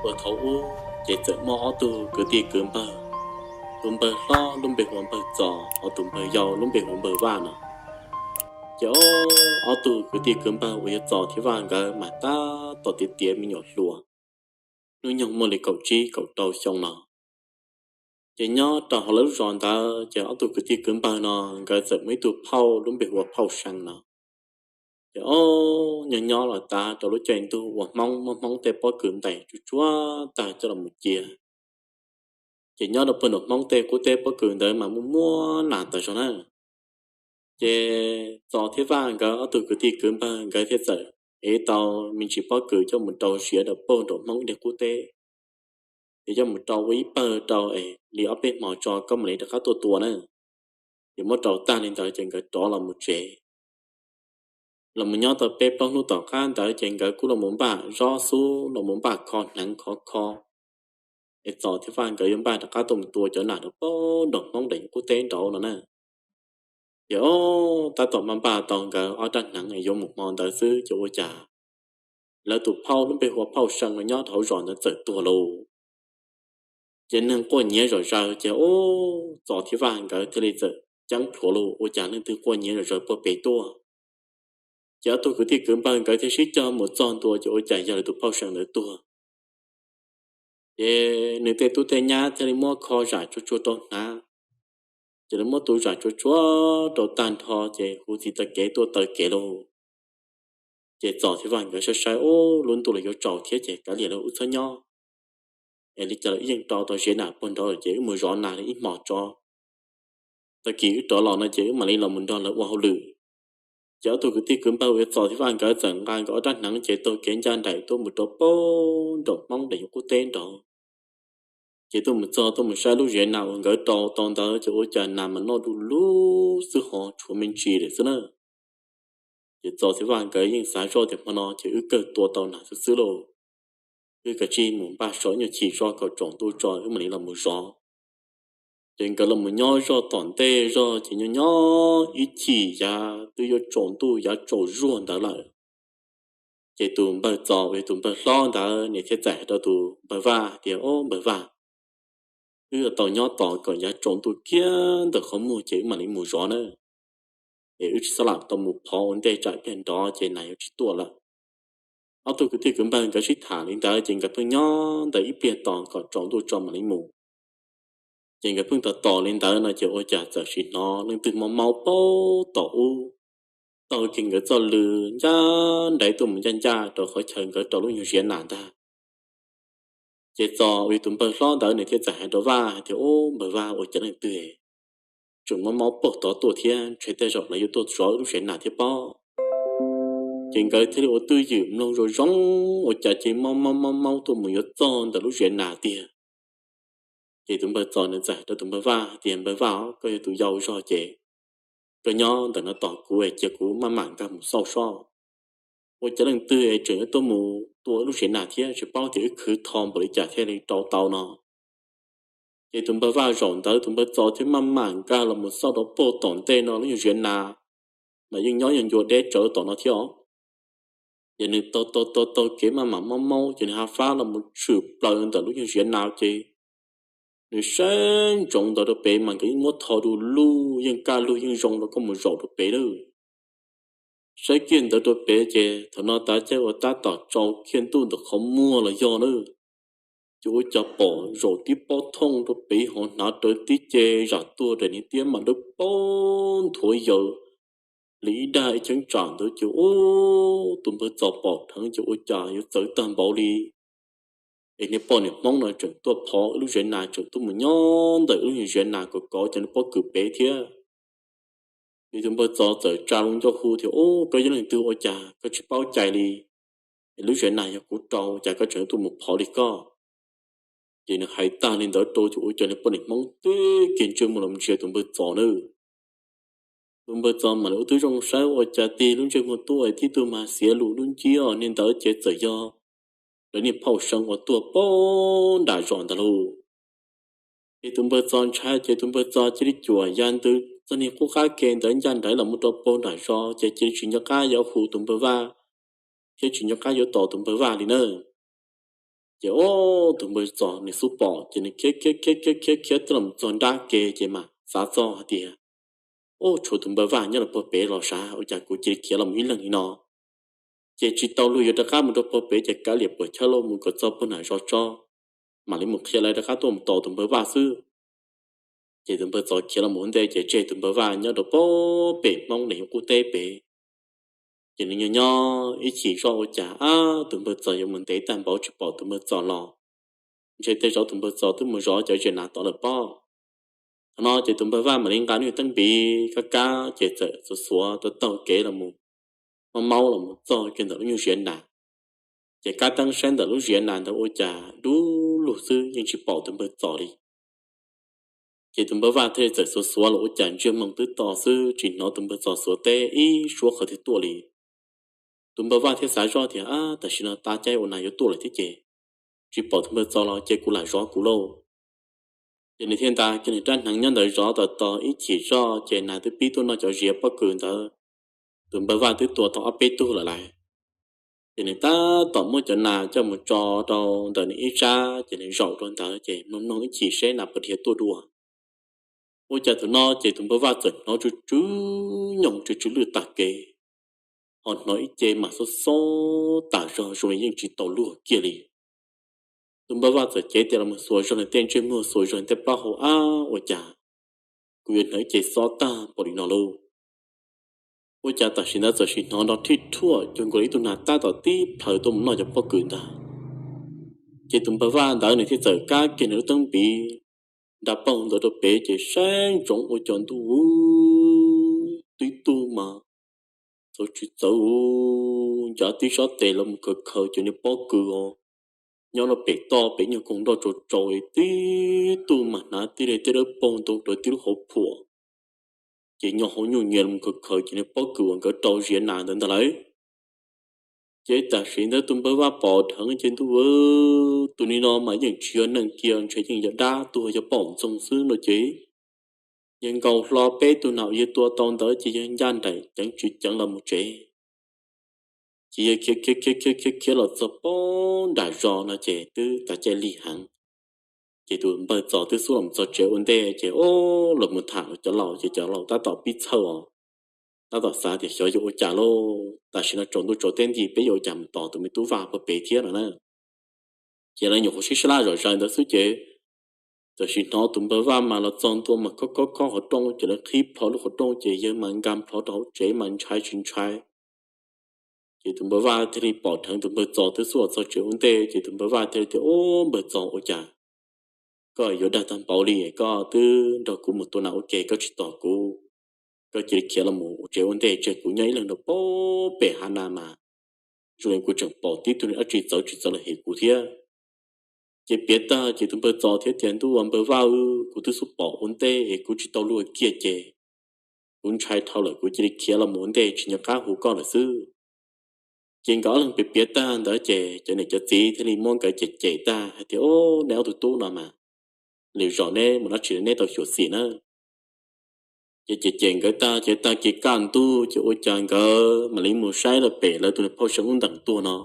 Puag thaum ub ces txawm muaj ob tug kwv tij kwv npawg, tus npawg hlob lub npe hu ua npawg Txos, ho tus npawg yau lub npe hu ua npawg Vaj no. Ces ob tug kwv tij kwv npawg uas yog Txos thiab Vaj nkawd mas tab tom tiav tiav me nyuam hluas, hnub nyoog muaj li kaum tsib kaum rau xyoo no. Ces nyob rau hauv lawv lub zos ntawd ces ob tug kwv tij kwv npawg no nkawd txawm muaj ib tug phauj lub npe hu ua phauj See no. Ces ob nyob nyob los tas rau lub caij ntuj uas Hmoob muab Hmoob tej pob kws ntais tsuj tsuav tag coj los mus cia. Ces nyob rau puag nram Hmoob tej qub teb pob kws ntawd mas muaj muaj nas tas zog na. Ces Txos thiab Vaj nkawd ob tug kwv tij kwv npawg nkawd thiaj txawm ev tau me ntsis pob kws coj mus rau ziav rau puag nram Hmoob ib daim qub teb, ces coj mus rau ua ib pawg rau es li ob peb hmo tso koj mam li rov qab tuaj tua na. Ces muab rau tag li ntawd ces nkawd rov los mus tsev. Los mus nyob tau peb plaub hnub tom qab ntawd ces nkawd kuj los mus npaj zob xub los mus npaj kho hneev khov kho, es Txos thiab Vaj nkawd yuav npaj rov qab tuaj mus tua cov nas rau puag nram Hmoob daim qub teb nraud no na. Ces ob tab tom npaj npaj tau nkawd ob rab hneev es yuav mus hmo ntawd xwb ces ua cas lawv tus phauj lub npe hu ua phauj See los nyob rau hauv zos ntawd txawm tuag lauj. Ces neeg quaj nyiav zom zaws ces ub Txos thiab Vaj nkawd thiaj li txawm ceeb plhuav lauj, ua cas leej twg quaj nyiav zom zaws puag pem tuaj. Ces ob tug kwv tij kwv npawg nkawd thiaj sib cog mus txog ntua ces ua cas yog lawv tus phauj See ntawd tuag. Ces nws tej tub tej nyab thiaj li muab kho zam tsuag tsuag rau hnav. Ces lawv muab tu zam tsuag tsuag rau tag nrho ces hu txiv taw kev tuaj taw kev lauj. Ces Txos thiab Vaj nkawd saib saib ub lub ntuj los yuav tsaus thiab ces kav liam los wb txhob nyob, es li cas los wb yeej rau tau ziav nas puag nraud lawm ces wb mus zov nas li ib hmos tso. Tag kis wb rov los no ces wb mam li los mus nrog lawv ua hauj lwm. Ces ob tug kwv tij kwv npawg uas yog Txos thiab Vaj nkawd txawm nqa nkawd ob rab hneev ces taug kev ncaj nraim tuaj mus rau puag nram Hmoob daim qub teb nraud. Ces tuaj mus txog tuaj mus saib lub ziav nas uas nkawd rau tau ntawd ces ua cas nas mas noj du lug xwb ho tshuav me ntsis lawm xwb na. Ces Txos thiab Vaj nkawd yeej xav zoj tias hmo no ces wb kawg tua tau nas xwb xwb lauj, wb kav tsij mus npaj so ib nyuag chim zog kom tsaus ntuj tso wb mam li los mus zov. Ces nkawd los mus nyob zog tom ntej zog ces nyob nyob ib chim yav twb yuav tsaus ntuj yav tsaus zuag ntawd lawm. Ces tus npawg Txos uas yog tus npawg hlob ntawd nws thiaj txawm hais rau tus npawg Vaj tias, Ob npawg Vaj, wb yuav tau nyob tos kom yav tsaus ntuj kiag ntawm qhov muag ces wb mam li mus zov na, es wb tsis txhob lam tau mus phov ua ntej tsam pliag nrov ces nas yuav tsis tuaj lawm. Ob tug kwv tij kwv npawg nkawd sib tham li ntawd ces nkawd pheej nyob ntawm ib pliag tos kom tsaus ntuj tso mam li mus. Ces nkawd pheej tos tos li ntawd no ces ua cas txawm sim hnov leej twg maub maub puag tom ub, taug kiag nkawd txoj lw ncaj nraim tuaj mus ncaj ncaj rau qhov chaw nkawd rau lub nyuag ziav nas ntag. Ces Txos uas yog tus npawg hlob ntawd nws thiaj txawm hais rau Vaj hais tias, Ub npawg Vaj, ua cas leej twg tseem maub maub puag tod tuaj thiab, ntshe tej zaum lawv yuav tuaj zov wb lub ziav nas thiab pob. Ces nkawd thiaj li ua twj ywm mloog zoo zoo, ua cas cia li maub maub maub maub tuaj mus yuav txog ntawm lub ziav nas tiag. Ces tus npawg Txos nws txawm hais rau tus npawg Vaj tias, Npawg Vaj, koj yog tus yau zog ces koj nyob ntawm no tos kuv es cia kuv maj mam nkag mus xauj sob. Ua cas leej twg es tseem yuav tuaj mus tua wb lub ziav nas thiab, tsis paub tias wb khwv tho npaum li cas thiaj li rau tau no. Ces tus npawg Vaj zaum ntawd tus npawg Txos thiaj maj mam nkag los mus xauj rau puag tom ntej no lub nyuag ziav nas, mas yeej nyob yog ncua deb tsawv tom no thiab os. Ces nws taug taug taug taug kev maj mam maub maub ces nws ha fab los mus tshwm plaws ntawm lub nyuag ziav nas ces nws saib ntsoov ntawd rau pem mas nkawd yeej muab tho du lug yeej kaj lug yeej zoo rau koj mus zaum rau pem lawm. Saib kiag ntawd rau pem ces thaum no tav caij uas tab tom tsaus kiag ntuj ntawm qhov muag los yog na, ces ua cas pom zaum tib pob thooj rau pem hauv hnav rawv tib ce zam tuag daim niag tiab mas dawb paug nthuav yaws li ib dag ib cheeb tsam ntawd ces ub tus npawg Txos pom dheev ces ua cas yuav txawv tag npaum li. Es niag poj niam Hmoob no tseem tuaj phov wb lub ziav nas, tseem tuaj mus nyob ntawm wb lub nyuag ziav nas kom kov cov niag pob kws pem thiab. Ces tus npawg Txos txawm tsa loo ncauj hu tias, Ub, koj yog leej twg ua cas koj tsis paub cai li? Es lub ziav nas yog kuv rau, cas koj tseem tuaj mus phov li koj? Ces nws hais tag li ntawd rau ces ua cas niag poj niam Hmoob tib kiag ntsej muag los ntsia tus npawg Txos nawb. Tus npawg Txos mam li ua tib zoo saib ua cas tig lub ntsej muag tuaj tib tug mas xiav lus lub nciab, niag ntawd ces txawm yog lawv niag phauj See uas tuag puag nram zos ntag lauj. Ces tus npawg Txos ntshai ces tus npawg Txos cia li cuam ya ntws txog niag qub qab ke ntawd ncaj nraim los mus rau puag nram zos ces cia li tsis nco qab yuav hu tus npawg Vaj thiab tsis nco qab yuav tos tus npawg Vaj li na. Ces ub, tus npawg Txos nws xub pom ces nws khiav khiav khiav khiav khiav khiav twb los txog nrab ke ces mam xav txog hais tias, ub, tshuav tus npawg Vaj nyob rau puag pem los sav, ua cas kuv cia li khiav los ib leeg li no? Ces tsis tau luag yuav rov qab mus rau puag pem ces kav liam puam chawj los mus kom txog puag nram zos tso, mam li mus qhia lawv rov qab tuaj mus tos tus npawg Vaj xwb. Ces tus npawg Txos khiav los mus ua ntej ces tseg tus npawg Vaj nyob rau puag pem Hmoob nws yuav qub teb pem. Ces nws nyob nyob ib chim zoj ua cas ab, tus npawg Txos yuav mus ntev tag npaum tsis pom tus npawg Txos los, ntshe tej zaum tus npawg Txos twb mus zov cov zes nas tod lawm pob. Thaum no ces tus npawg Vaj mam li nqa nws teeb npiv kab kab ces txawm xuav xuav taug taug kev los mus, maub maub los mus txog kiag ntawm lub nyuag ziav nas. Ces kab teeb saib ntawm lub ziav nas ntawd ua cas dub lug xwb yeej tsis pom tus npawg Txos li. Ces tus npawg Vaj thiaj li txawm xuav xuav los ua cas ntsiag moog twb to xwb tsis hnov tus npawg Txos xuav teb ib suab qhov twg tuaj li. Tus npawg Vaj thiaj xav zoj tias ab, tam sim no tab caij ua nas yuav tuaj lawm thiab ces tsis pom tus npawg Txos los ces kuv lam zov kuv lauj. Ces nws thiaj nta kiag nws rab hneev nyob ntawd zov tos tos ib chim zoj ces nas twb pib tuaj noj cov ziav pob kws ntawd. Tus npawg Vaj twb tua tau ob peb tug lawm lauj. Ces nws tab tom muab cov nas coj mus tso rau ntawm nws ib sab ces nws zaum rau ntawd ces mloog mloog ib chim seb nas puas dhia tuaj dua. Ua cas thaum no ces tus npawg Vaj txawm hnov tsw tsw nyoog tsw tsw lwj tag kev, ho hnov ib ce mas xob xob tas zog zoo li yeej tsis tau luag kiag li. Tus npawg Vaj txawm cev tes los mus xuas zog nws tej ntsej muag xuas zog nws tej plaub hau ab, ua cas kuv yuav hnov ib ce xob tag npaum li no lauj? Ua cas tam sim ntawd txawm sim hnov nrov thij thuaj cuag nkaus li ib tug nas tab tom tib plhaws tuaj mus noj cov pob kws ntag. Ces tus npawg Vaj ntawd nws thiaj txawm kab kiag nws lub teeb npiv nra paug ntawd rau pem ces saib ntsoov ua cas ntuj, tib tug mas txawv tsis txawv, ncav tib sab tes los mus khaws khaws cov niag pob kws os, nyob rau pem toj pem nyuag koog nroj tsaus tsaus, tib tug mas hnav tib li tej dawb paug ntoo rau tib lub hauv phuam, ces nyo hauv nyuj nyias los khaws khaws cov niag pob kws uas nkawd rau ziav nas ntawd ntag lawm. Ces tam sim ntawd tus npawg Vaj pom dheev ces ntuj, tus ni no mas yeej tsis yog neeg kiag, ntshe yeej yog dab tuag yog poj ntxoog xwb no ces yawg nkaus hlo peb tug nas uas yawg tua tau ntawd ces yawg ncaj nraim ceev tswv ceev los mus tsev. Ces yawg khiav khiav khiav khiav khiav khiav los txog poob nram zos no ces twb tav caij lig heev. Ces tus npawg Txos twb xub los txog tsev ua ntej ces o, los mus tham cov laus ces cov laus tab tom pib txhawj os, tab tom xav tias xyov yuav ua cas lauj, tam sim no tsaus ntuj tsaus teb nti peb yuav ua cas mus tos tus me tub Vaj puag pem thiab no na. Ces lawv nyuam qhuav sib sab laj zom zaws ntawd xwb ces tam sim hnov tus npawg Vaj mas los txog ntua mas khob khob khob qhov rooj ces lawv qhib plho lub qhov rooj ces yawg mas nkag plho rau hauv tsev mas ntshai tsis ntshai. Ces tus npawg Vaj thiaj li pom dheev tus npawg Txos twb xub los txog tsev ua ntej ces tus npawg Vaj thiaj li tias, Ub, npawg Txos, ua cas koj yuav dag tag npaum li? Koj twb nrog kuv mus tua nas ua ke koj tsis tos kuv, koj cia li khiav los mus ua tsev ua ntej tseg kuv nyob ib leeg rau pem hav nas mas zoo li kuv tseem pom tib tug niag dab tsi txawv tsis txawv los hem kuv thiab. Ces piav tag ces tus npawg Txos thiaj tias, Ntuj, npawg Vaj, kuv twb xub pom ua ntej es kuv tsis tau luag kiag ces kuv ntshai dhau lawm kuv cia li khiav los mus ua ntej tsis nco qab hu koj lawm xwb. Ces nkawd ob leeg piav piav tag ntawd ces cov niam cov txiv thiaj li muab nkawd cem cem tag hais tias, Ub, neb ob tug tub no mas lwm zaus neb mus dab tsi neb tau xyuam xim na. Ces cem cem nkawd tag ces tag kis kaj ntug ces ua cas nkawd mam li mus saib lawm pem lawv tus niag phauj See lub ntees tuag no.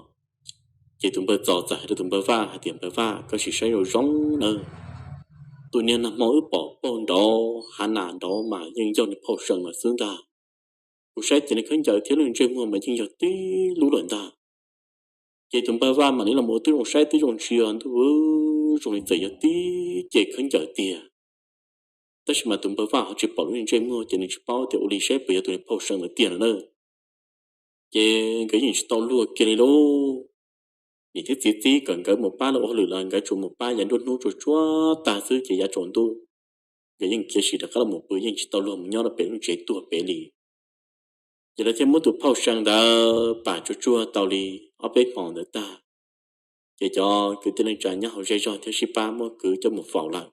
Ces tus npawg Txos txawm hais rau tus npawg Vaj hais tias, Npawg Vaj, koj sim saib zoo zoo nawb, tus niag nag hmo wb pom paug nraud hav nas nraud mas yeej yog niag phauj See lawm xwb ntag. Kuv saib ces nws khaub ncaws thiab lub ntsej muag mas yeej yog tib lub lawm ntag. Ces tus npawg Vaj mam li los ua tib zoo saib tib zoo ntsia, ntuj, zoo li txawm yog tib ce khaub ncaws tiag. Tab sis mas tus npawg Vaj ho tsis pom lub niag ntsej muag ces nws tsis paub tias ua li saib puas yog tus niag phauj See lawm tiag no na. Ces nkawd yeej tsis tau luag kiag li lauj. Niam thiab txiv txib kom nkawd mus pab lawv ua hauj lwm los nkawd tsuas mus pab yav nruab hnub tsuas tsuav tag xwb ces yav tsaus ntuj nkawd yeej khiav sim rov qab los mus pw, yeej tsis tau luag mus nyob rau pem lub tsev tuag pem li. Ces lawv thiaj muab tus phauj See ntawd pam tsuag tsuag tau li ob peb hmo ntawd tag, ces cov kwv tij neej tsa nyob hauv zej zog thiaj sib pab muab kwv coj mus faus lawm.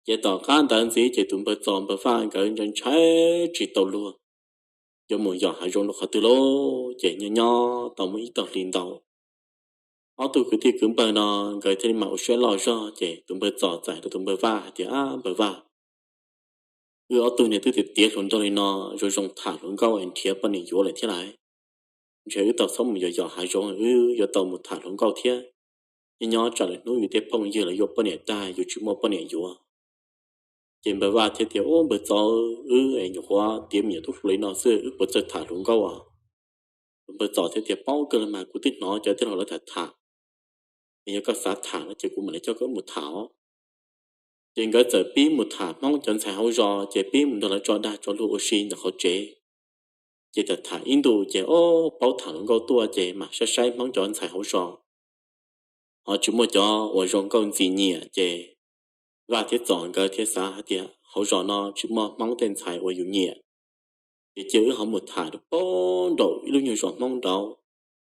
Ces tom qab ntawd ntxiv ces tus npawg Txos npawg Vaj nkawd ntshai ntshai tsis tau luag yuav mus yos hav zoov rau qhov twg lauj. Ces nyob nyob tau muaj ib tog hli ntau, ob tug kwv tij kwv npawg no nkawd thiaj li mam ua siab loj zog ces tus npawg Txos txawm hais rau tus npawg Vaj hais tias, Ab, npawg Vaj, wb ob tug niag twb tiav tiav hluas nraug li no, zoo zoo tham hluas nkauj es nrhiav poj niam yuav lawm thiab lauj. Ntshe wb tau txhob mus yos yos hav zoov, wb yuav tau mus tham hluas nkauj thiab. nyob nyob tsam lwm hnub yus tej phooj ywg los yuav poj niam tag yus tsis muaj poj niam yuav. Ces npawg Vaj thiaj tias, Ub, npawg Txos, wb es nyuam qhuav tiav me nyuam tub hluas li no xwb, wb puas txawj tham hluas nkauj os? Tus npawg Txos thiaj tias, Paub kawg los mas, kuv twb hnov cov tij laug lawv tham tham, es yog koj xav tham no ces kuv mam li coj koj mus tham os. Ces nkawd txawm pib mus tham Hmoob cov ntxhais hauv zos, ces pib mus nrog lawv tso dag tso luag ua si ntawm qhov tsev. Ces tham tham ib ntus ces, o, paub tham hluas nkauj tuaj, ces mam saib saib Hmoob cov ntxhais hauv zos ho tsis muaj cov uas zoo nkauj ntxim nyiam, ces Vaj thiab Txos nkawd thiaj xav hais tias, Hauv zos no tsis muaj Hmoob tej ntxhais uas yus nyiam, ces cia wb ho mus tham rau pem nraum ib lub nyuag zos Hmoob nraud,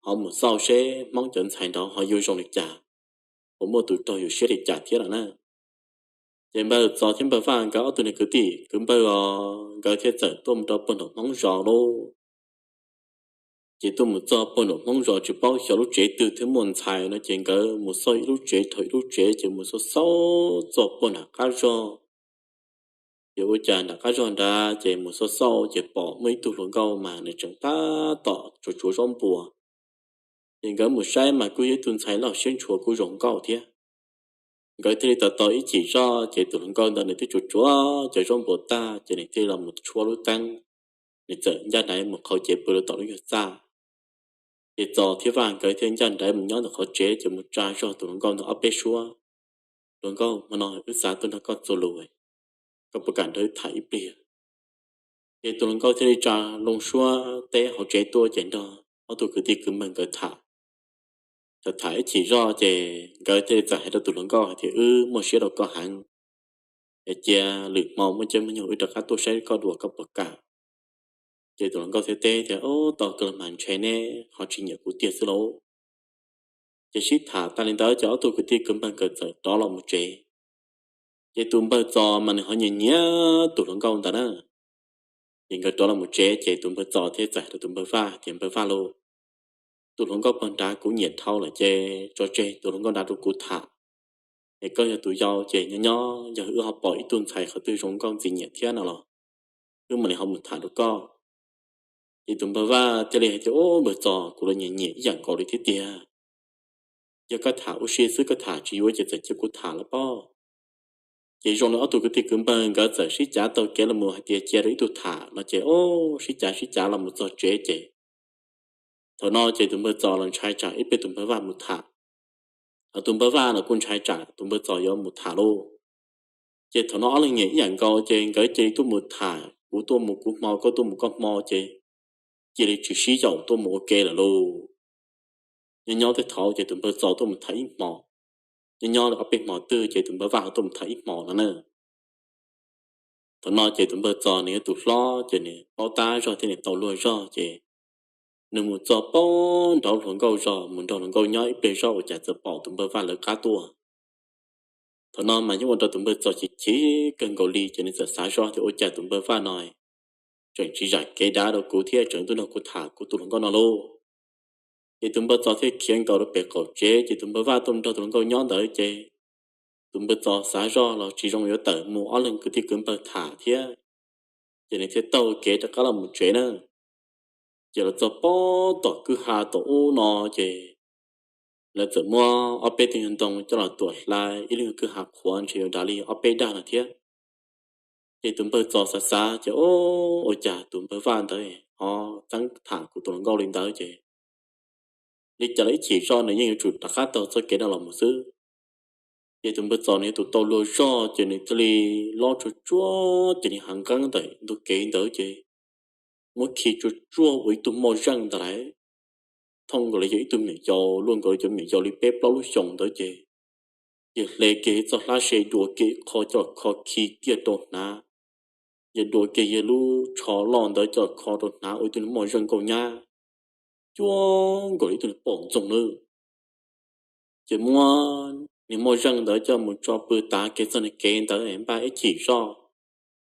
ho mus xauj seb Hmoob cov ntxhais nraud ho yuav zoo li cas, puas muaj tus raug yus siab li cas thiab no na. Ces npawg Txos thiab npawg Vaj nkawd ob tug niag kwv tij kwv npawg os, nkawd thiaj txawm tuaj mus rau pem nraum Hmoob zos lauj. Ces tuaj mus txog pem nraum Hmoob zos tsis paub xyov lub tsev twg thiaj muaj ntxhais no, ces nkawd mus xauj ib lub tsev dhau ib lub tsev, ces mus xauj xauj txog pem nram qab zog. Ces ua cas nram qab zog nrad ces mus xauj xauj ces pom muaj ib tug hluas nkauj mas nws tseem tab tom tsuav tsuav zaub npua. Ces nkawd mus saib mas kuj yog ib tug ntxhais loj siab ntshua kuj zoo nkauj thiab. Nkawd thiaj li tau tau ib chim zoj, ces tus hluas nkauj ntawd nws twb tsuav tsuav cov zaub npua tag, ces nws thiaj li los mus tshuab lub teeb, nws txawm ncaj nraim mus qhau cev pw rau tom lub nyuag txaj. Ces Txos thiab Vaj nkawd thiaj ncaj nraim mus nyob ntawm qhov tsev, ces mus tsa zog tus hluas nkauj ntawd ob peb suab. Hluas nkauj, hmo no wb xav tuaj nrog koj txuas lus, koj puas kam nrog wb tham ib pliag? Ces tus hluas nkauj thiaj li tsa loo suab teb hauv tsev tuaj, ces nrog ob tug kwv tij kwv npawg nkawd tham. Tham tham ib chim zoj, ces nkawd thiaj li txawm hais rau tus hluas nkauj hais tias, Wb muaj siab rau koj heev, es cia lwm hmo muaj caij muaj nyoog wb rov qab tuaj saib koj dua, koj puas kam? Ces tus hluas nkauj thiaj teb tias, Ub, tau kawg los mas, ntshe neb ho tsis nyiam kuv tiag xwb lauj. Ces sib tham tas li ntawd ces ob tug kwv tij kwv npawg nkawd txawm rov los mus tsev. Ces tus npawg Txos mas nws ho nyiam nyiam tus hluas nkauj ntawd na. Ces nkawd rov los mus tsev, ces tus npawg Txos thiaj txawm hais rau tus npawg Vaj tias, Npawg Vaj lauj, tus hluas nkauj pem nrad kuv nyiam dhau lawm, ces tso tseg tus hluas nkauj nrad rau kuv tham. Es koj yog tus yau, ces nyob nyob yog wb ho pom ib tug ntxhais qhov twg zoo nkauj ntxim nyiam thiab no los wb mam li ho mus tham rau koj. Ces tus npawg Vaj thiaj li hais tias, Ub, npawg Txos, kuv los nyiam nyiam ib yam nkaus li thiab tiag. Yog koj tham ua si xwb, koj tham tsis yuav ces txawm cia kuv tham los pob. Ces zoo li ob tug kwv tij kwv npawg nkawd txawm sib cav taug kev los mus hais tias cia rau ib tug tham no, ces ub, sib cav sib cav los mus txog tsev, ces thaum no ces tus npawg Txos los ntshai tsam ib pliag tus npawg Vaj mus tham, ho tus npawg Vaj los kuj ntshai tsam tus npawg Txos yuav mus tham lauj. Ces thaum no ob leeg nyiam ib yam nkaus, ces nkawd cia li tuaj mus tham, kuv tuaj mus kuv hmo, koj tuaj mus koj hmo, ces cia li tsis sib yaum tuaj mus ua ke lawm lauj. Nyob nyob tej thaum ces tus npawg Txos tuaj mus tham ib hmo, nyob nyob ob peb hmo twg ces tus npawg Vaj ho tuaj mus tham ib hmo no na. Thaum no ces tus npawg Txos nws yog tus hlob, ces nws paub tab zog thiab nws tau luag zog, ces nws mus txog pem nraud hluas nkauj zos, mus nrog hluas nkauj nyob ib pliag zog ua cas txawm pom tus npawg Vaj lawv qab tuaj. Thaum no mas yeej ua rau tus npawg Txos chim chim kawg nkaus li, ces nws txawm xav zog tias, Ua cas tus npawg Vaj no tseem tsis zam kev dav rau kuv thiab tseem tuaj nrog kuv tham kuv tus hluas nkauj no lauj? Ces tus npawg Txos thiaj khiav nkaus rau pem qaum tsev, ces tus npawg Vaj tuaj nrog tus hluas nkauj nyob ntawd, ces tus npawg Txos xav zog los tsis zoo yuav tawm mus ob leeg kwv tij kwv npawg tham thiab, ces nws thiaj taug kev rov qab los mus tsev na. Ces los txog pem tom kwj ha tom ub no, ces lawv txawm muab ob peb tug nyuag ntoo coj los tuam hla ib lub nyuag kwj ha qhuav ntshe yuav dav li ob peb dag no thiab. Ces tus npawg Txos xav xav ces, Ub, ua cas tus npawg Vaj ntawd ho txeeb tham kuv tus hluas nkauj li ntawd? Ces li cas los ib chim zoj nws yeej yuav tsum rov qab taug txoj kev no los mus xwb. Ces tus npawg Txos nws yog tus tau luag zog, ces nws thiaj li lob tsuag tsuag, ces nws hav nqeeb ntawm ntug kev ntawd, ces muab khi tsuag tsuag ua ib tug moj zeej ntawd lawm, thooj nkaus li yog ib tug me nyuam yaus, luaj nkaus li cov me nyuam yaus li peb plaub lub xyoos ntawd, ces cia hle kiag txoj hlab ze dua kiag ib qho coj los kho khi kiag rau hnav, ces dua kiag yog lub tsho loj ntawd coj los kho rau hnav ua ib tug moj zeej nkauj nyab, cuag nkaus li ib tug niag poj ntxoog nawb. Ces muab niag moj zeej ntawd coj mus tso pw tav kiag txoj niag kev ntawd, npaj ib chim zoj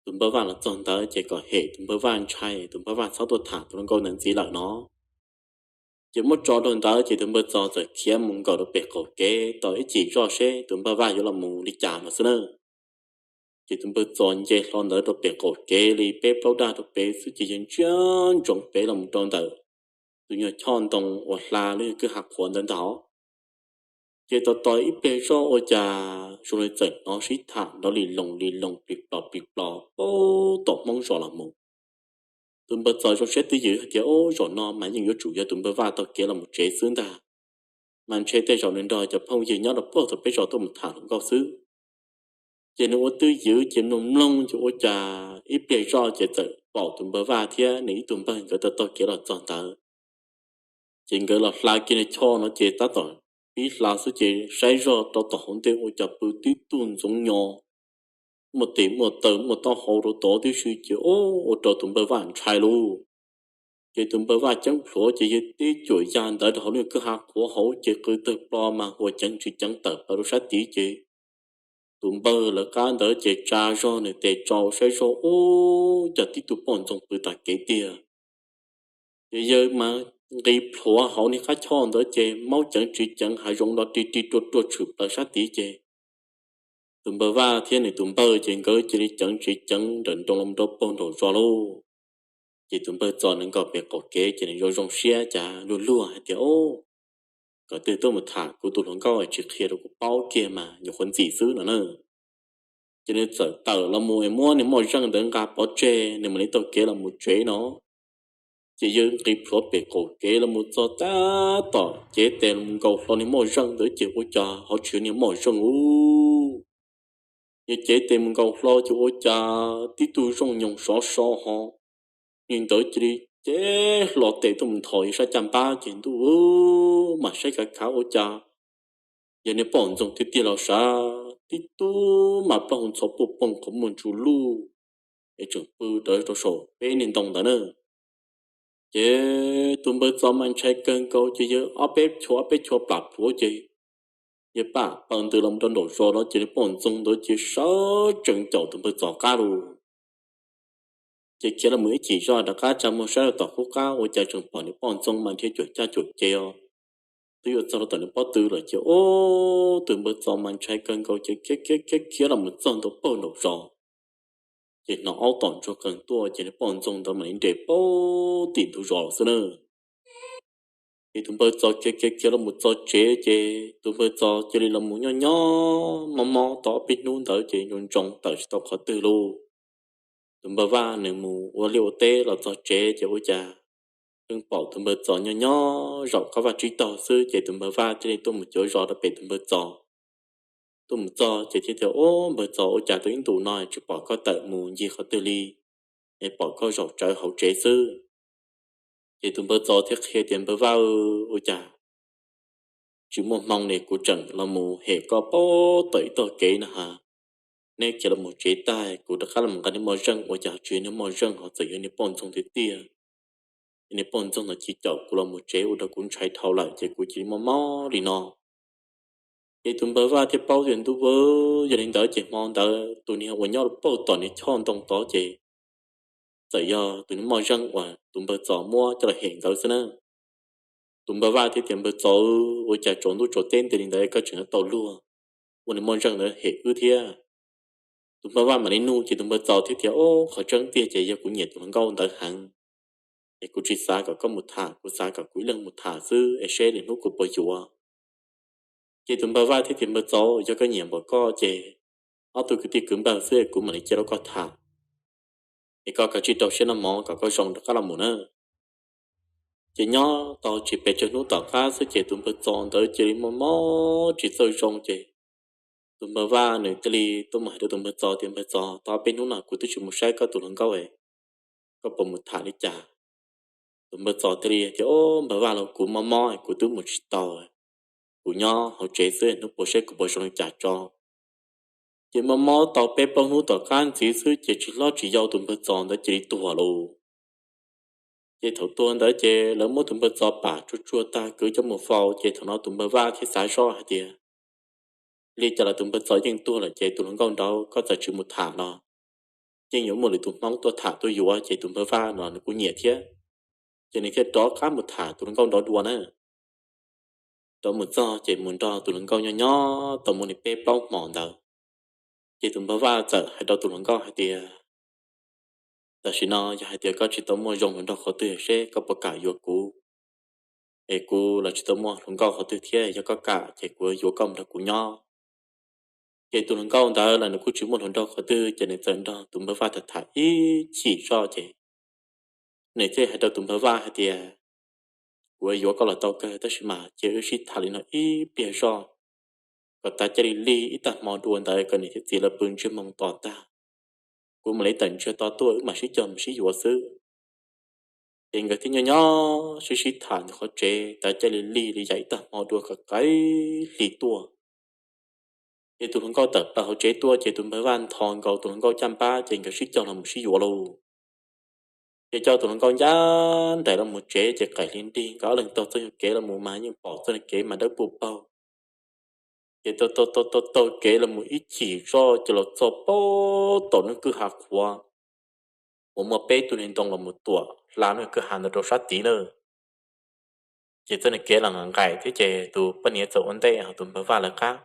tus npawg Vaj los txog ntawd ces kom hem tus npawg Vaj ntshai, tus npawg Vaj txhob tuaj tham tus hluas nkauj ntawd ntxiv lawm no. Ces muab tso rau ntawd ces tus npawg Txos txawm khiav mus nkaum rau pem qaum kev tos ib chim zoj seb tus npawg Vaj yuav los mus li cas no xwb na. Ces tus npawg Txos nce hlo ntawd rau pem qaum kev li peb plaub dag rau pem xwb ces yog ntsia ntsoov pem los mus rau ntawm tus nyuag choj ntoo uas hla lub nyuag kwj ha qhuav ntawd ntag. Ces tos tos ib pliag zoj ua cas zoo li txawm hnov sib tham nrov li loos li loos plig plos plig plos puag tom hmoob zos los mus. Tus npawg Txos zoo siab twj ywm hais tias, Ob, zaum no mas yeej yuav tsum yog tus npawg Vaj taug kev los mus tsev xwb ntag, mas ntshe tej zaum nws nrog cov phooj ywg nyob rau puag tom peb zos tuaj mus tham hluas nkauj xwb. Ces nws ua twj ywm ces mloog mloog ces ua cas ib pliag zoj ces txawm pom tus npawg Vaj thiab nws ib tug npawg nkawd taug taug kev los txog ntawd. Ces nkawd los hla kiag nws choj no ces tab tom pib hla xwb ces saib zoj rau tom hauv ntej ua cas pw tib tug ntxoov nyo, muaj tes muaj taw muaj taub hau rau tod tib si ces ua rau tus npawg Vaj ntshai lauj. Ces tus npawg Vaj ceeb plhuav ces yawg tib cuam ya ntawd rau hauv lub kwj ha qhuav hauv ces qw tawg plo mas huas ceev tsis ceev tawm plaws rau sab tid ces tus npawg lawv qab ntawd ces tsa zog nws tes tsau saib zog ua cas tib tug poj ntxoog pw tas kev tiag. Ces yawg mas nqis plhuav hauv niag qab choj ntawd ces maub ceev tsis ceev hav zoov nrov rig rig ruaj ruaj tshwm plaws sab tid ces tus npawg Vaj thiab nws tus npawg ces nkawd cia li ceev tsis ceev nrawm nroos los rau puag nraum zos lauj. Ces tus npawg Txos nws nkaum pem qaum kev ces nws zoo zoo siab cas luag luag hais tias, Ob, kom twg tuaj mus tham kuv tus hluas nkauj tsis qhia rau kuv paub kiag mas nyuam qhuav ntxim xwb no na. Ces nws txawm tawm los mus es muab niag moj zeej ntawd nqa pov tseg nws mam li taug kev los mus tsev no. Ces yawg nqis plhuav pem qaum kev los mus txog tab tom cev tes los nkaus hlo niag moj zeej ntawd ces ua cas ho tsis yog niag moj zeej ub. Yawg cev tes mus nkaus hlo ces ua cas tib tug zooj nyoos sov so ho, niag ntawd cia li cev hlo tes tuaj mus nthos yawg sab caj npab ces ntuj, mam saib khav khav ua cas yog niag poj ntxoog tiag tiag los sav, tib tug mas plaub hau ntxhov puaj poog qhov muag ntsuj luj es tseem pw rawv rau saum peb niag ntoo ntawd na. Ces tus npawg Txos mas ntshai kawg nkaus ces yawg ob peb chua ob peb chua plam plhuav ces yawg pam paws ntws los rau nraum zos no ces niag poj ntxoog ntawd ces sawv tsees caum tus npawg Txos qab lauj. Ces khiav los mus ib chim zoj rov qab tsa muag saib rau tom qub qab ua cas tseem pom niag poj ntxoog mas dhia cuam caj cuam ces os, twb yuav txog rau tom niag pob tw lawm ces ub, tus npawg Txos mas ntshai kawg nkaus ces khiav khiav khiav khiav los mus txog ntua puag nraum zos. Ces hnov aub tom ntsuag qees tuaj ces niag poj ntxoog ntawd mam li nres puag tim ntug zos lawm xwb na. Ces tus npawg Txos khiav khiav khiav los mus txog tsev ces tus npawg Txos cia li los mus nyob nyob mob mob tau ob peb hnub ntawd ces ntsoov ntsoov tawm tsis tau qhov twg lauj. Tus npawg Vaj nws mus ua liaj ua teb los txog tsev ces ua cas pheej pom tus npawg Txos nyob nyob zaum qab vaj tsib taug xwb ces tus npawg Vaj thiaj li tuaj mus cuav zos rau pem tus npawg Txos. Tuaj mus txog ces thiaj tias, Ub, npawg Txos, ua cas tau ib ntus no tsis pom koj tawm mus ncig qhov twg li, es pom koj zaum tsawv hauv tsev xwb? Ces tus npawg Txos thiaj qhia tias, Npawg Vaj, ua cas tsis muaj hmoo li, kuv tseem los mus hem koj puag tom ib tog kev no ha. Neb khiav los mus tsev tag kuv rov qab los nqa niag moj zeej ua cas tsis yog niag moj zeej ho txawm yog niag poj ntxoog tiag tiag. Niag poj ntxoog ntawd cia caum kuv los mus tsev ua rau kuv ntshai dhau lawm ces kuv cia li mob mob li no. Ces tus npawg Vaj thiaj paub tias, Ntuj, yog li ntawd ces hmo ntawd tus niag uas nyob puag tom niag choj ntoo tod ces txawm yog tus niag moj zeej uas tus npawg Txos muab coj los hem ntawd xwb na. Tus npawg Vaj thiaj tias, Npawg Txos, ua cas tsaus ntuj tsaus teb nti li ntawd koj tseem yuav tau luag ua niag moj zeej ntawd hem wb thiab? Tus npawg Vaj mam li nug ces tus npawg Txos thiaj tias, Ub, qhov tseeb tiag ces yog kuv nyiam tus hluas nkauj ntawd heev, es kuv tsis xav kom koj mus tham, kuv xav kom kuv ib leeg mus tham xwb es seb lwm hnub kuv puas yuav. Ces tus npawg Vaj thiaj tias, Npawg Txos, yog koj nyiam npaum koj ces ob tug kwv tij kwv npawg xwb es kuv mam li cia rau koj tham, es koj kav tsij rau siab noj mov kom koj zoo rov qab los mus na. Ces nyob tau tsis pes tsawg hnub tom qab xwb ces tus npawg Txos ntawd cia li mob mob tsis txawj zoo ces tus npawg Vaj nws thiaj li tuaj mus hais rau tus npawg Txos tias, Npawg Txos, tau ob peb hnub no kuv twb tsis mus saib koj tus hluas nkauj, koj puas mus tham li cas? Tus npawg Txos thiaj li tias, Ub, npawg Vaj, los kuv mob mob kuv twb mus tsis tau, kuv nyob hauv tsev xwb, hnub puas seb kuv puas zoo li cas tso. Ces mob mob tau peb plaub hnub tom qab ntxiv xwb ces tsis hlob tsis yau tus npawg Txos ntawd cia li tuag lauj. Ces thaum tuag ntawd ces lawv muab tus npawg Txos pam tsuag tsuag tag kwv coj mus faus ces thaum no tus npawg Vaj thiaj xav zoj hais tias, Li cas los tus npawg Txos yeej tuag lawm ces tus hluas nkauj nraud koj txawm tsis mus tham los yeej yuav muaj lwm tus Hmoob tuaj tham tuaj yuav ces tus npawg Vaj no nws kuj nyiam thiab. Ces nws thiaj rov qab mus tham tus hluas nkauj nraud dua na. Rov mus txog ces mus nrog tus hluas nkauj nyob nyob tau muaj li peb plaub hmo ntawd, ces tus npawg Vaj txawm hais rau tus hluas nkauj hais tias, Tam sim no yog hais tias koj tsis tau muaj zoo hluas nraug qhov twg seb koj puas kam yuav kuv? es kuv los tsis tau muaj hluas nkauj qhov twg thiab, yog koj kam ces kuv yuav koj mus nrog kuv nyob. Ces tus hluas nkauj ntawd los nws kuj tsis muaj hluas nraug qhov twg, ces nws txawm nrog tus npawg Vaj tham tham ib chim zoj ces nws thiaj hais rau tus npawg Vaj hais tias, kuv yuav koj los tau kawg, tab sis mas cia wb sib tham li no ib pliag zoj, kom tav caij li lig ib tag hmo dua ntawd kom niam thiab txiv lawv pw ntsiag moo tos tag, kuv mam li tawm ntsiag to tuaj wb mam sib cog mus sib yuav xwb. Ces nkawd thiaj nyob nyob sib sib tham ntawm qhov tsev, tav caij li lig li yam ib tag hmo dua kom qaim hli tuaj. Ces tus hluas nkauj tawm plaws hauv tsev tuaj ces tus npawg Vaj ntho nkaus tus hluas nkauj caj npab ces nkawd sib cog los mus sib yuav lauj. Ces coj tus hluas nkauj ncaj nraim los mus tsev ces qaim hli nrig nkawd ob leeg taug txoj kev los mus mas yeej pom txoj kev mas dawb paug paug. Ces taug taug taug taug kev los mus ib chim zoj ces los txog pem tom lub kwj ha qhuav uas muaj peb tug niag ntoo los mus tuam hla lub kwj ha ntawd rau sab tid na. Ces txoj niag kev los nqaim thiab ces tus poj niam txawm ua ntej ho tus npawg Vaj lawv qab.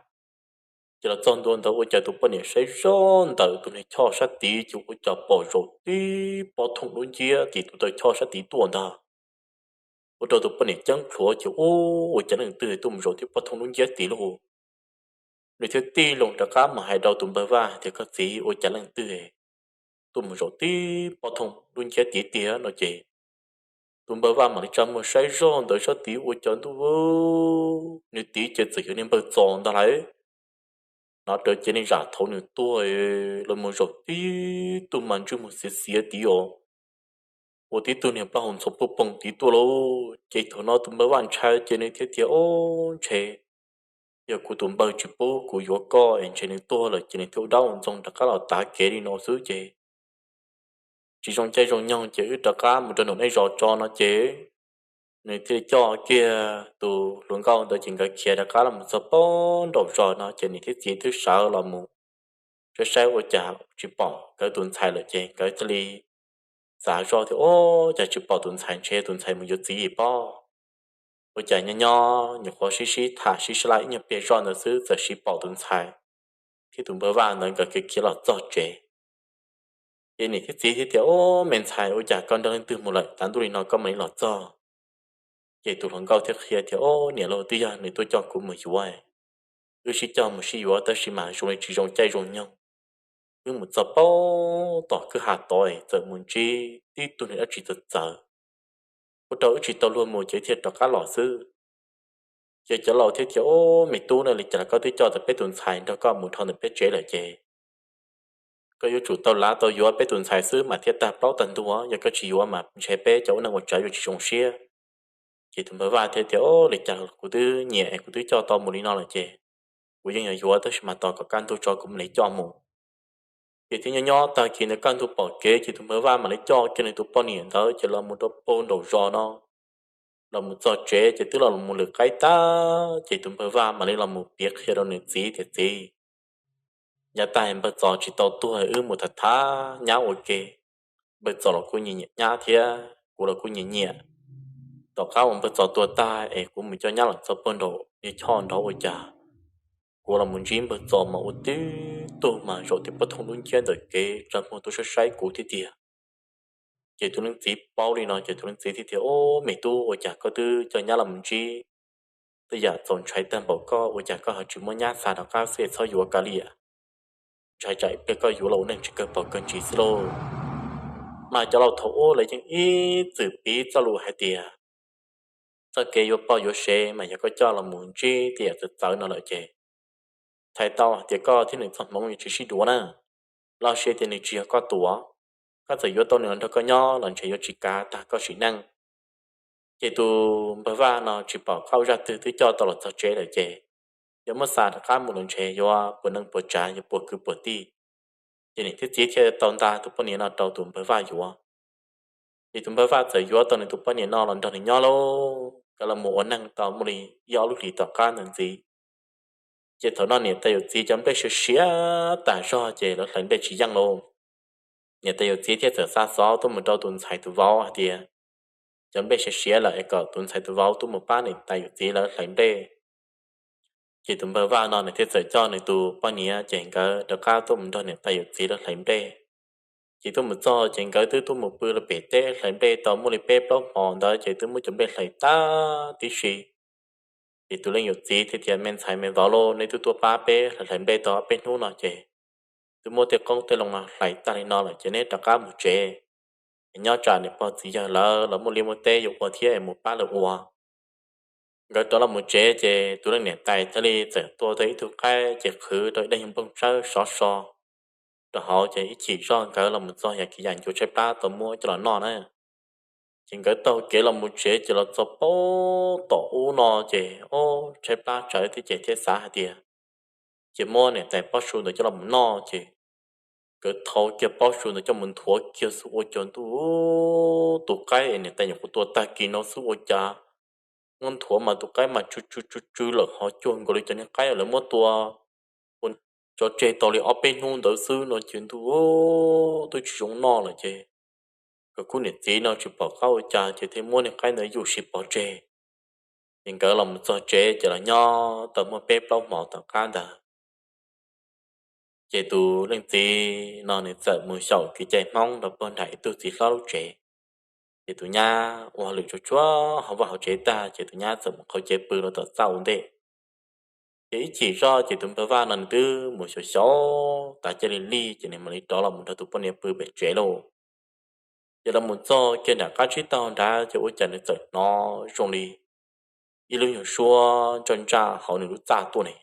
Ces los txog ntua ntawd ua cas tus poj niam saib zoj ntawm tus niag choj sab tid ces ua cas pom zaum tib pob thooj dub nciab tim tus taw choj sab tid tuaj ntag. Ua rau tus poj niam ceeb plhuav ces ua cas leej twg tuaj mus zaum tib pob thooj dub nciab tid lauj. Nws thiaj tig loo rov qab mus hais rau tus npawg Vaj tias, koj txiv, ua cas leej twg tuaj mus zaum tib pob thooj dub nciab tid tiag no ces tus npawg Vaj mam li tsa muag saib zoj ntawd sab tid ua cas ntuj, nws tid ces txawm yog niag npawg Txos ntag lauj. Hnov raws ces niag zam thaum nws tuag los mus zaum tib tug mas ntsej muag xiav xiav tid os, ua tib tug niag plaub hau ntxhov puag poog tid tuaj lauj. Ces thaum no tus npawg Vaj ntshai ces nws thiaj tias, ob, ntshe yog kuv tus npawg tsis pub kuv yuav koj es ntshe nws tuag lawm ces nws thiaj ua dab ua ntxoog rov qab los tav kev li no xwb ces tsis zoo caij zoo nyoog ces wb rov qab mus rau nraum nej zos tso no ces nws thiaj li coj kiag tus hluas nkauj ntawd ces nkawd khiav rov qab los mus txog pem nraum zos no ces niam thiab txiv twb sawv los mus saib saib ua cas tsis pom nkawd tus ntxhais lawm ces nkawd thiaj li xav zoj tias, ob, cas tsis pom tus ntxhais, ntshe tus ntxhais mus yuav txiv pob. Ua cas nyob nyob nyuam qhuav sib sib tham sib sib laij ib nyuag pliag zoj ntawd xwb txawm sis pom tus ntxhais thiab tus npawg Vaj ntawd nkawd khiav khiav los txog tsev. Ces niam thiab txiv thiaj tias, ob, me ntxhais, ua cas koj nrog leej twg mus lawm tav ntuj li no koj mam li los txog? Ces tus hluas nkauj thiaj qhia tias, ob, niam laus, twb yog nws tuaj coj kuv mus yuav, wb sib coj mus sib yuav tab sis mas zoo li tsis zoo caij zoo nyoog. Wb mus txog pem tom kwj ha tod txawm mus ntsib tib tug niag dab tsi txawv txawv, ua rau wb tsis tau luag mus ces thiaj rov qab los xwb. Ces cov laus thiaj tias, ob, me tub, na li cas los koj twb coj tau peb tus ntxhais nrog koj mus dhau ntawm peb tsev lawm ces koj yuav tsum tau lav tau yuav peb tus ntxhais xwb mas thiaj tag plaub tag ntug, yog koj tsis yuav mas ntshe peb cov ua neej ua tsav yuav tsis zoo siab. Ces tus npawg Vaj thiaj tias, ob, li cas kuv twb nyiam es kuv twb coj tau mus li no lawm ces kuv yeej yuav yuav tab sis mas tos kom kaj ntug tso kuv mam li coj mus. Ces thiaj nyob nyob tag kis ntawd kaj ntug pom kev ces tus npawg Vaj mam li coj kiag nws tus poj niam ntawd ces los mus rau pem nraum zos no. Los mus txog tsev ces twb los mus lwm qaib tag ces tus npawg Vaj mam li los mus piav qhia rau nws txiv tias, txiv, yav tag npawg Txos tsis tau tuag wb mus tham tham nyab ua ke. Npawg Txos los kuj nyiam nyiam nyab thiab kuv los kuj nyiam nyiam. Tom qab uas npawg Txos tuag tag es kuv mus coj nyab los txog pem nraum niag choj nrov ua cas kuv los mus ntsib npawg Txos mas ua tib tug mas zaum tib pob thooj dub nciab ntawm kev tsa muag tuaj saib saib kuv thiab tiag. Ces tus leej txiv paub li no ces tus leej txiv thiaj tias, ob, me tub, ua cas koj twb coj nyab los mus ntsib tej yam txaus ntshai tag npaum koj, ua cas koj ho tsis muab nyab xa rov qab xwb es txhob yuav kiag li? Ntshai tsam ib pliag koj yuav los ua neej tsis kawg paus kawg ntsis xwb lauj. Mas cov laus thaum ub lawv yeej ib txwm piv txoj lus hais tias txoj kev yuav poj yuav sev mas yog koj coj los mus ntsib tej yam txawv txawv no lawm ces txhais tau hais tias koj thiab nws txoj hmoov yuav tsis sib duav na. Los sis tias nws tsis yog koj tus, koj txawm yuav tau nws los nrog koj nyob los ntshe yuav tsis kav tag koj sim neej. Ces tus npawg Vaj no tsis pom qab ua zaj twg twb coj tau los txog tsev lawm ces yuav muab xa rov qab mus los ntshe yuav puas neej puas tsav, yuav puas kwv puas tij. Ces niam thiab txiv thiaj tau nta tus poj niam no rau tus npawg Vaj yuav. Ces tus npawg Vaj txawm yuav tau nws tus poj niam no los nrog nws nyob lauj, nkawd los mus ua neej tau muaj li ib ob lub hlis tom qab ntawd ntxiv. Ces thaum no niam tais yawm txiv cov nplej siav siav tas zog ces lawv hlais nplej tsis yeej lauj. Niam tais yawm txiv thiaj txawm xa xov tuaj mus rau tus ntxhais tus vauv hais tias cov nplej siav siav lawm es kom tus ntxhais tus vauv tuaj mus pab niam tais yawm txiv lawv hlais nplej. Ces tus npawg Vaj no nws thiaj txawm coj nws tus poj niam ces nkawd rov qab tuaj mus nrog niam tais yawm txiv lawv hlais nplej. Ces tuaj mus txog ces nkawd twb tuaj mus pw rau pem teb hlais nplej tau muaj li peb plaub hmo ntawd ces twb muab cov nplej hlais tag tib si. Ces tus leej yawm txiv thiaj tias, Me ntxhais me vauv lauj, neb twb tuaj pab peb hlais nplej tau ob peb hnub no ces twb muab tej qoob tej loo no hlais tag li no lawm ces neb rov qab mus tsev. Nyob tsam niam pog txiv yawg lawv los muaj liaj muaj teb yuav ua thiab es mus pab lawv ua. Nkawd rov los mus tsev ces tus leej niam tais thiaj li txawm tua tau ib tug qaib ces qhwv rau ib daim nplooj tsawb sov so rau hauv ces ib chim zoj nkawd los mus txog yam kiv yam ncuav tshaib plab tau muab coj los noj na. Ces nkawd taug kev los mus tsev ces los txog pem tom ub no ces ob tshaib plab tsawv thiab ces thiaj xav hais tias, Cia muab niam tais pob su ntawd coj los mus noj. Ces nkawd thau kiag pob su ntawd coj mus nthuav kiag xwb ua cas ntuj, tus qaib es niam tais nyuam qhuav tua tag kis no xwb ua cas muab nthuav mas tus qaib mas tsw tsw tsw tsw lawm ho cuag nkaus li cov niag qaib lawv muab tua ua tso tseg tau li ob peb hnub ntawd xwb no ces ntuj, twb tsis zoo noj lawm ces nkawd khub niam txiv no tsis pom qab ua cas ces thiaj muab niag qaib ntawd yuam siv pov tseg. Ces nkawd los mus txog tsev ces los nyob tau muaj peb plaub hmo tom qab ntawd ces tus leej txiv no nws txawm mus xyaum kev cai Hmoob rau pem nram ib tug txiv hlob lub tsev. Ces tus nyab ua hauj lwm tsuag tsuag hauv vaj hauv tsev tag ces tus nyab txawm mus qhauv cev pw rau tom txaj ua ntej. Ces ib chim zoj ces tus npawg Vaj no nws twb mus xyaum xyaum tas cia li lig ces nws mam li rov los mus nrog tus poj niam pw pem tsev lauj. Ces los mus txog kiag nram qab tsib taug nrad ces ua cas nws txawm hnov zoo li ib lub nyuag suab ntsaj ntsaj hauv nws lub txaj tuaj ne.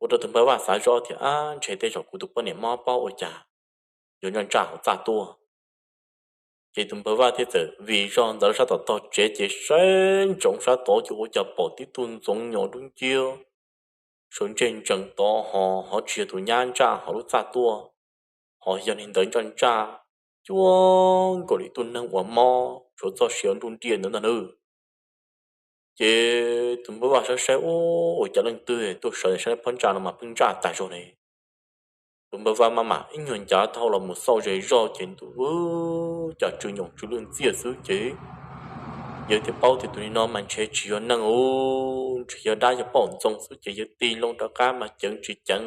Ua rau tus npawg Vaj xav zoj tias, Ab, ntshe tej zaum kuv tus poj niam mob paub ua cas yuav ntsaj ntsaj hauv txaj tuaj. Ces tus npawg Vaj thiaj txawm vij zog ntawd sab tom tog tsev ces saib ntsoov sab tod ces ua cas pom tib tug ntxoov nyos dub nciab sawv ntseg ntsees tod ho ho tsis yog tus nyab ntsaj hauv lub txaj tuaj, ho yog niag ntawd ntsaj ntsaj cuag nkaus li tus neeg uas mob tshuav txoj sia nruj nriaj ntawd ntag nawb. Ces tus npawg Vaj saib saib, Ua cas leej twg tuaj sawv saib phab ntsa no mas pheej ntsaj tas zog ne? Tus npawg Vaj maj mam ib nyuag ncav dhau los mus xauj ze zog ces ntuj, cas tsw nyoos tsw lwj ntxiaj xwb ces yawg thiaj paub tias tus niag no mas ntshe tsis yog neeg u, ntshe yog dab yog poj ntxoog xwb ces yawg tig loo rov qab mas ceev tsis ceev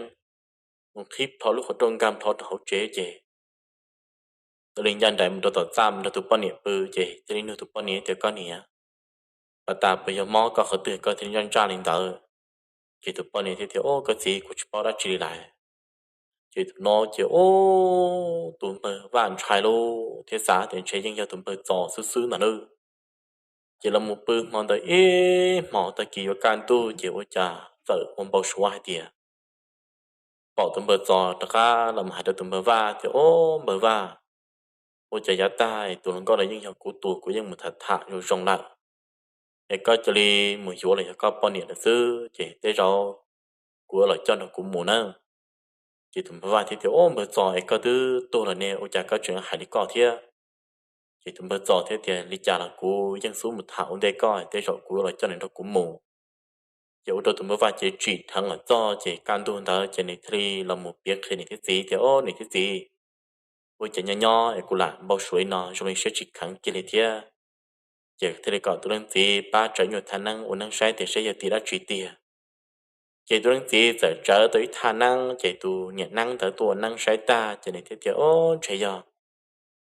mus qhib plho lub qhov rooj nkag plho rau hauv tsev ces thiaj li ncaj nraim mus rau tom txaj mus nrog tus poj niam pw ces thiaj li nug tus poj niam tias, Koj niam, pas tas puas yog mob koj qhov twg koj thiaj li ntsaj ntsaj li ntawd? Ces tus poj niam thiaj tias, Au, koj txiv, kuv tsis paub dab tsi li lawm. Ces tus no ces, au, tus npawg Vaj ntshai lauj thiab xav tias ntshe yeej yog tus npawg Txos xwb xwb ntag nawb. Ces los mus pw hmo ntawd ib hmos tag kis yuav kaj ntug ces ua cas txawm ua npau suav hais tias pom tus npawg Txos rov qab los mus hais rau tus npawg Vaj tias, Au, npawg Vaj, ua cas yav tag tus hluas nkauj no yeej yog kuv tus, kuv yeej mus tham tham zoo zoo lawm, es koj cia li mus yuav los yog koj poj niam lawm xwb ces tej zaum kuv yuav los coj nrog kuv mus nawb. Ces tus npawg Vaj thiaj tias, Au, npawg Txos, es koj twb tuag lawm ne, ua cas koj tseem hais li koj thiab? Ces tus npawg Txos thiaj tias, Li cas los kuv yeej xub mus tham ua ntej koj, tej zaum kuv yuav los coj nws nrog kuv mus. Ces ua rau tus npawg Vaj ces tsim dheev los txog ces kaj ntug ntawd ces nws thiaj li los mus piav qhia niam thiab txiv tias, Au, niam thiab txiv, ua cas nyob nyob es kuv lam npau suav li no zoo li siab tsis kheev kiag li thiab. Ces thiaj li kom tus leej txiv pab tsa ib nyuag thaj neeb ua neeb saib tias saib yog tim dab tsi tiag. Ces tus leej txiv txawm tsawv tau ib thaj neeb ces tus niam neeb ntawd tuaj ua neeb saib tag ces nws thiaj tias, Au, ntshe yog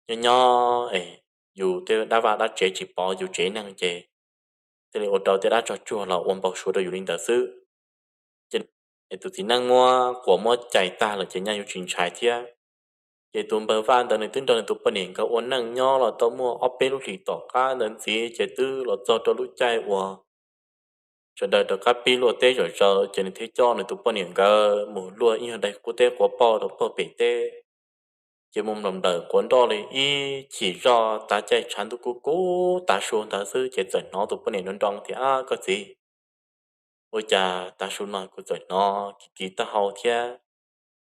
nyob nyob es yus tej dab vaj dab tsev tsis pov yus tsev neeg ces thiaj li ua rau tej dab tsog tsuag los ua npau suav rau yus li ntawd xwb. Ces tus txiv neej muab quas muab cais tag lawm ces nyaj yuav tsis ntshai thiab. Ces tus npawg Vaj ntawd nws twb nrog nws tus poj niam nkawd ua neej nyob los tau muaj ob peb lub hlis tom qab ntawd ntxiv ces twb los txog rau lub caij uas sawv daws rov qab pib luaj teb zom zaws ces nws thiaj coj nws tus poj niam nkawd mus luaj ib nyuag daim qub teb quav poj rau pem teb. Ces mus nplawm nplawm quav nroj li ib chim zoj tav caij tshav ntuj kub kub tav su ntawd xwb ces txawm hnov tus poj niam nroo nroo tias, Ab, koj txiv, ua cas tav su no kuv txawm hnov kiv kiv taub hau thiab,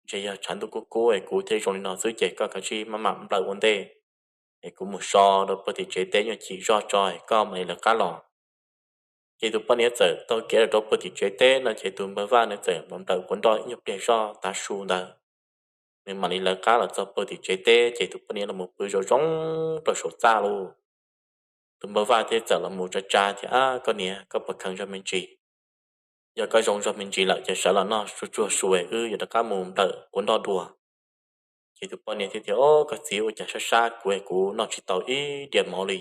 ntshe yog tshav ntuj kub kub es kuv thiaj zoo li no xwb ces koj kav tsij maj mam nplawm ua ntej es kuv mus so rau puag tim tsev teb nyuag chim zoj tso es koj mam li lawv qab los. Ces tus poj niam txawm taug kev los rau puag tim tsev teb no ces tus npawg Vaj nws txawm mam nplawm quav nroj ib nyuag pliag zoj tav su ntawd, nws mam li lawv qab los txog puag tim tsev teb ces tus poj niam los mus pw zoo zoo rau saum txaj lauj. Tus npawg Vaj thiaj txawm los mus tsa tsa tias, Ab, koj niam, koj puas kheev zog me ntsis? Yog koj zoo zog me ntsis lawm ces sawv los noj tsuag tsuag su es wb yuav rov qab mus nplawm quav nroj dua. Ces tus poj niam thiaj tias, Au, koj txiv, ua cas sab sab kuv es kuv noj tsis tau ib diav mov li.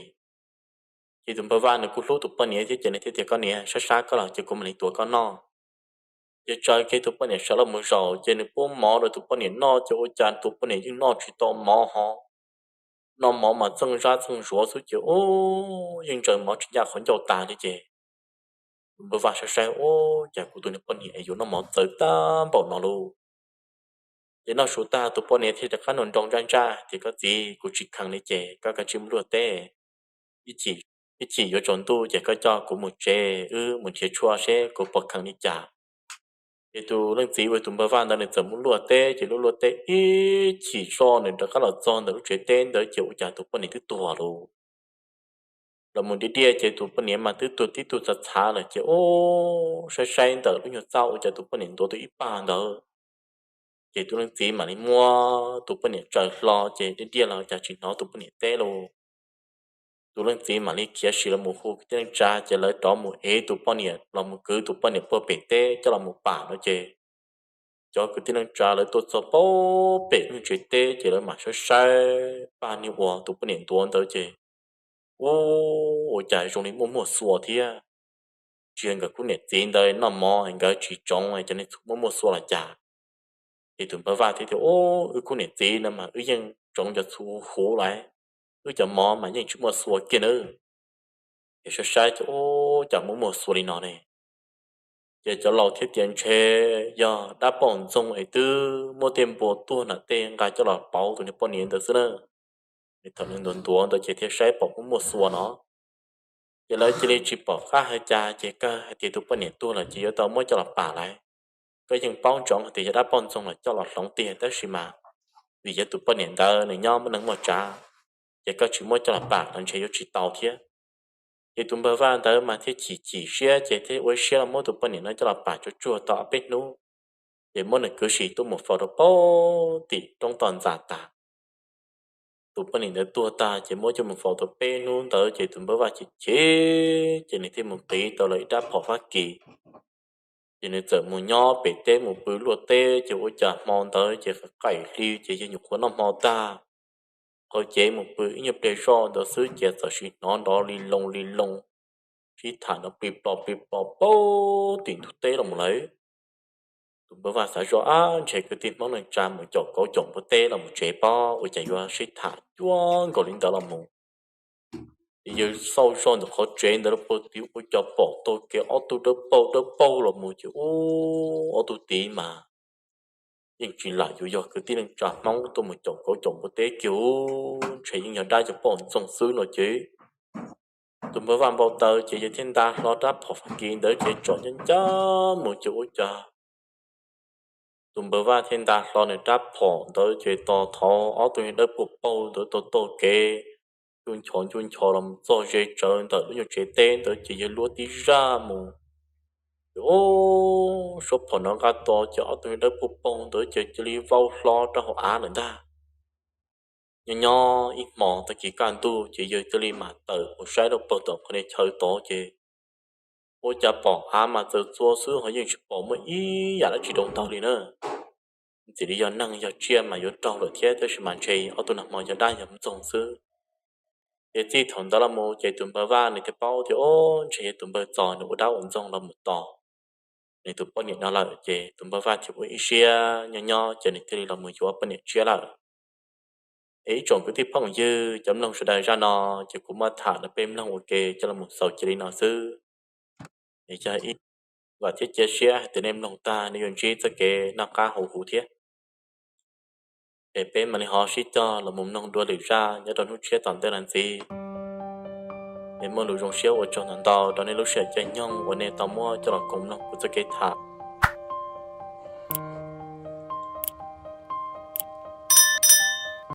Ces tus npawg Vaj nws kuj hlub tus poj niam thiab ces nws thiaj tias, Koj niam, sab sab koj los ces kuv mam li tuav koj noj. Ces tsa kiag tus poj niam sawv los mus zaum ces nws pub mov rau tus poj niam noj ces ua cas tus poj niam yeej noj tsis tau mov ho, noj mov mas txeej zab txeej zuav xwb ces, Ub, yeej ntsaws mov tsis ncaj qhov ncauj tas li ces tus npawg Vaj saib saib, Ub, cas kuv tus niag poj niam yuav noj mov txawv tag npaum no lauj. Ces noj su tag tus poj niam thiaj rov qab nroo nroo ntsaj ntsaj tias, Koj txiv, kuv tsis kheev li ces koj kav tsij mus luaj teb. Ib chim yuav tsaus ntuj ces koj coj kuv mus tsev, wb mus nrhiav tshuaj seb kuv puas kheev li cas. Ces tus leej txiv uas tus npawg Vaj ntawd nws txawm mus luaj teb ces luaj luaj teb ib chim zoj nws rov qab los txog ntawm lub tsev teb ntawd ces ua cas tus poj niam twb tuag lawm. Los mus diaj diaj ces tus poj niam mas twb tuag tib tug txhav txhav lawm ces, Ub, saib saib ntawm lub nyuag txaj ua cas tus poj niam ntuav tau ib pag ntawd. Ces tus leej txiv mam li muab tus poj niam tsaws hlo ces diaj diaj los cas tsis hnov tus poj niam teb lauj. Tus leej txiv mam li khiav sim los mus hu kwv tij neej tsa ces lawv rov mus ev tus poj niam los mus kwv tus poj niam puag pem teb coj los mus pam no ces cov kwv tij neej tsa lawv tuaj txog puag pem lub tsev teb ces lawv mam saib saib pag niag uas tus poj niam ntuav ntawd ces, Ub, ua cas zoo li muaj muaj xua thiab. Tsis yog nkawd khub niam txiv ntawd noj mov nkawd tsis tsoov cov niag txhuv muaj muaj xua los cas. Ces tus npawg Vaj thiaj tias, Ub, wb khub niam txiv no mas wb yeej tsoov cov txhuv huv lawm, wb cov mov mas yeej tsis muaj xua kiag nawb. Ces saib saib ces, Ub, cas muaj muaj xua li no ne. Ces cov laus thiaj tias, Ntshe yog dab poj ntxoog es twb muab tej npua tuag nam tej nqa coj los pauv tus niag poj niam ntawd xwb na. Thaum nws ntuav ntuav ntawd ces thiaj saib pom muaj muaj xua no. Ces lawv cia li tsis pom qab hais cas ces kawg hais tias tus poj niam tuag lawm ces yuav tau muab coj los pam lawm. Koj yeej paub ntsoov hais tias yog dab poj ntxoog los coj los hloov tiag tab sis mas vim yog tus poj niam ntawd nws nyob muaj neej muaj tsav, ces koj tsis muab coj los pam los ntshe yuav tsis tau thiab. Ces tus npawg Vaj ntawd mas thiaj chim chim siab ces thiaj ua siab los muab tus poj niam no coj los pam tsuag tsuag tau ob peb hnub, ces muab nws kwv sim tuaj mus faus rau puag tim roob toj ntxas tas. Tus poj niam ntawd tuag tag ces muab coj mus faus tau peb hnub ntawd ces tus npawg Vaj chim chim ces nws thiaj mus qiv tau lawv ib rab phom Fab Kis. Ces nws txawm mus nyob pem teb mus pw luaj teb ces ua cas hmo ntawd ces qaim hli ces yawg nyuam qhuav noj hmo tag, qhov cev mus pw ib nyuag pliag zoj ntawd xwb ces txawm sim hnov nrov li loo li loo, sib tham nrov plig plo plig plo puag tim ntug teb los mus lawm. Tus npawg Vaj xav zoj, Ab, ntshe kwv tij Hmoob neej tsa mus caum kauv caum npua teb los mus tsev pob ua cas yuav sib tham cuag nkaus li ntawd los mus. Ces yawg xauj zoj ntawm qhov tsev ntawd los puag tid ua cas pom taug kev ob tug dawb paug dawb paug los mus ces, Ub, ob tug tid mas yeej tsis lam yuav yog kwv tij neej tsa Hmoob tuaj mus caum kauv caum npua teb kiag, ntshe yeej yog dab yog poj ntxoog xwb no ces tus npawg Vaj npau taws ces yawg thiaj nta hlo rab phom Fab Kis ntawd ces tsom ncaj ncaj mus ces ua cas tus npawg Vaj thiaj nta hlo nws rab phom ntawd ces tos thaum ob tug dawb paug paug ntawd taug taug kev ncuj nchos ncuj nchos los mus txog ze tsawv ntawm lub nyuag tsev teb ntawd ces yawg luab tib zaj mus. Ces, Ub, suab phom nrov nqaj to ces ob tug dawb paug paug ntawd ces cia li vau hlo rau hauv av lawm ntag. Nyob nyob ib hmo tag kis kaj ntug ces yawg thiaj li mam tawm mus saib rau puag tom qhov niag chaw tod ces ua cas pom av mas txawm txhua xwb ho yeej tsis pom muaj ib yam dab tsi rau ntawd li na. Ntxim li yog neeg yog tsiaj mas yuav raug lawm thiab tab sis mas ntshe ob tug nag hmo yog dab yog ntxoog xwb. Ces txij thaum ntawd los mus ces tus npawg Vaj nws thiaj paub tias, Ub, ntshe yog tus npawg Txos nws ua dab ua ntxoog los mus tos nws tus poj niam no lawm. Ces tus npawg Vaj thiaj ua ib siab nyob nyob ces nws thiaj li los mus yuav poj niam tshiab lawm. Es ib tsoom kwv tij phooj ywg cov mloog sawv daws, zaj no ces kuv muab tham rau peb mloog ua ke coj los mus xaus cia li no xwb. Es yog ib vam thiab cia siab hais tias nej mloog tag nej yuav ntsib txoj kev noj qab haus huv thiab. Es peb mam li ho sib cog los mus mloog dua lwm zaj nyob rau hnub tshiab tom ntej los ntxiv. Es muaj lus zoo siab ua tsaug ntau ntau rau nej lub sij hawm caij nyoog uas nej tau muab coj los koom mloog kuv txoj kev tham